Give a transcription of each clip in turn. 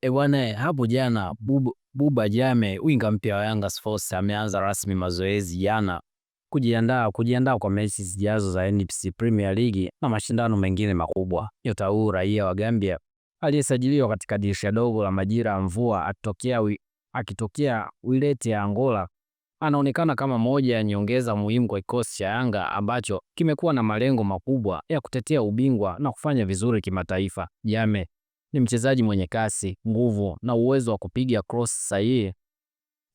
E bwana, hapo jana Buba Jame, winga mpya wa Yanga Sports, ameanza rasmi mazoezi jana kujiandaa kwa mechi zijazo za NBC Premier League na mashindano mengine makubwa. Nyota huyu raia wa Gambia aliyesajiliwa katika dirisha dogo la majira ya mvua akitokea Wiliete ya Angola anaonekana kama moja ya nyongeza muhimu kwa kikosi cha Yanga ambacho kimekuwa na malengo makubwa ya kutetea ubingwa na kufanya vizuri kimataifa. Jame ni mchezaji mwenye kasi, nguvu na uwezo wa kupiga cross sahihi,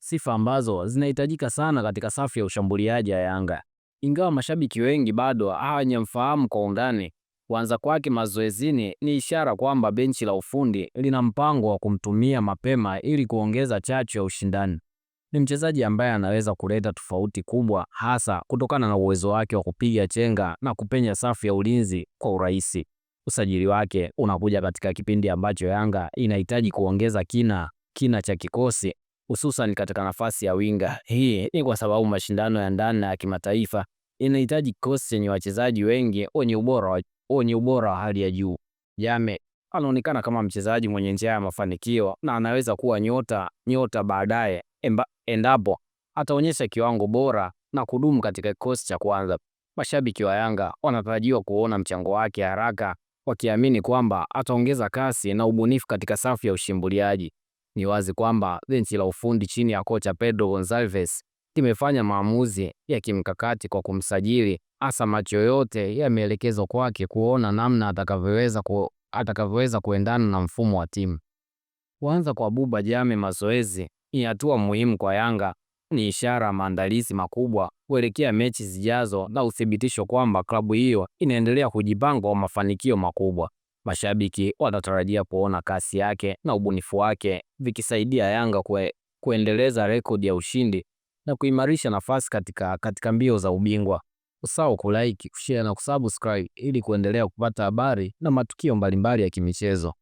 sifa ambazo zinahitajika sana katika safu ya ushambuliaji ya Yanga. Ingawa mashabiki wengi bado hawajamfahamu kwa undani, kuanza kwake mazoezini ni ishara kwamba benchi la ufundi lina mpango wa kumtumia mapema ili kuongeza chachu ya ushindani. Ni mchezaji ambaye anaweza kuleta tofauti kubwa, hasa kutokana na uwezo wake wa kupiga chenga na kupenya safu ya ulinzi kwa urahisi. Usajili wake unakuja katika kipindi ambacho Yanga inahitaji kuongeza kina cha kikosi hususan katika nafasi ya winga. Hii ni kwa sababu mashindano ya ndani na ya kimataifa inahitaji kikosi chenye wachezaji wengi wenye ubora wa hali ya juu. Jame anaonekana kama mchezaji mwenye njia ya mafanikio na anaweza kuwa nyota baadaye endapo ataonyesha kiwango bora na kudumu katika kikosi cha kwanza. Mashabiki wa Yanga wanatarajiwa kuona mchango wake haraka, wakiamini kwamba ataongeza kasi na ubunifu katika safu ya ushambuliaji. Ni wazi kwamba benchi la ufundi chini ya kocha Pedro Gonçalves limefanya maamuzi ya kimkakati kwa kumsajili, hasa macho yote yameelekezwa kwake kuona namna atakavyoweza kuendana na mfumo wa timu. Kuanza kwa Buba Jame mazoezi ni hatua muhimu kwa Yanga, ni ishara ya maandalizi makubwa kuelekea mechi zijazo na uthibitisho kwamba klabu hiyo inaendelea kujipanga kwa mafanikio makubwa. Mashabiki wanatarajia kuona kasi yake na ubunifu wake vikisaidia Yanga kuendeleza rekodi ya ushindi na kuimarisha nafasi katika mbio za ubingwa. Usisahau kulike, kushare na kusubscribe ili kuendelea kupata habari na matukio mbalimbali ya kimichezo.